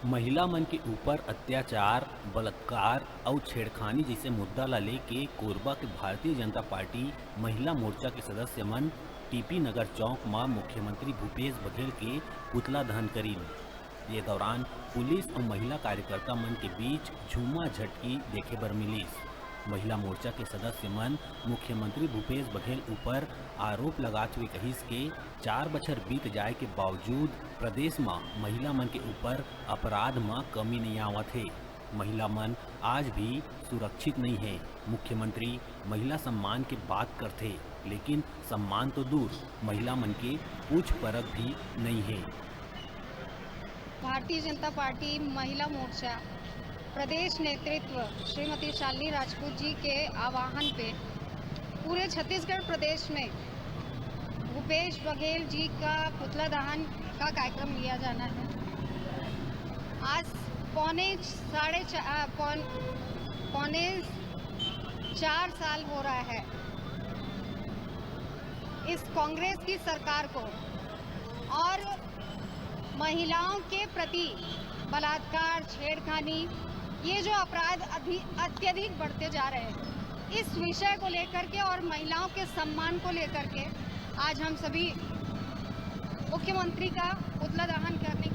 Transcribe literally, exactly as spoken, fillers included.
महिला मन के ऊपर अत्याचार, बलात्कार अउ छेड़खानी जइसे मुद्दा ला लेके कोरबा के भारतीय जनता पार्टी महिला मोर्चा के सदस्य मन टीपी नगर चौक म मुख्यमंत्री भूपेश बघेल के पुतला दहन करिन। ये दौरान पुलिस अउ महिला कार्यकर्ता मन के बीच झूमा झटकी देखे बर मिलिस। महिला मोर्चा के सदस्य मन मुख्यमंत्री भूपेश बघेल ऊपर आरोप लगात हुए कहिस के चार बछर बीत जाए के बावजूद प्रदेश म महिला मन के ऊपर अपराध म कमी नइ आवत हे। महिला मन आज भी सुरक्षित नइ हे। मुख्यमंत्री महिला सम्मान के बात करथे, लेकिन सम्मान तो दूर, महिला मन के पूछ परख भी नइ हे। भारतीय जनता पार्टी महिला मोर्चा प्रदेश नेतृत्व श्रीमती शालिनी राजपूत जी के आह्वान पे पूरे छत्तीसगढ़ प्रदेश में भूपेश बघेल जी का पुतला दहन का कार्यक्रम लिया जाना है। आज पौने साढ़े चा-, अ, पौन-, पौने चार साल हो रहा है इस कांग्रेस की सरकार को, और महिलाओं के प्रति बलात्कार, छेड़खानी, ये जो अपराध अति-, अत्यधिक बढ़ते जा रहे हैं, इस विषय को लेकर के और महिलाओं के सम्मान को लेकर के आज हम सभी मुख्यमंत्री का पुतला दहन करने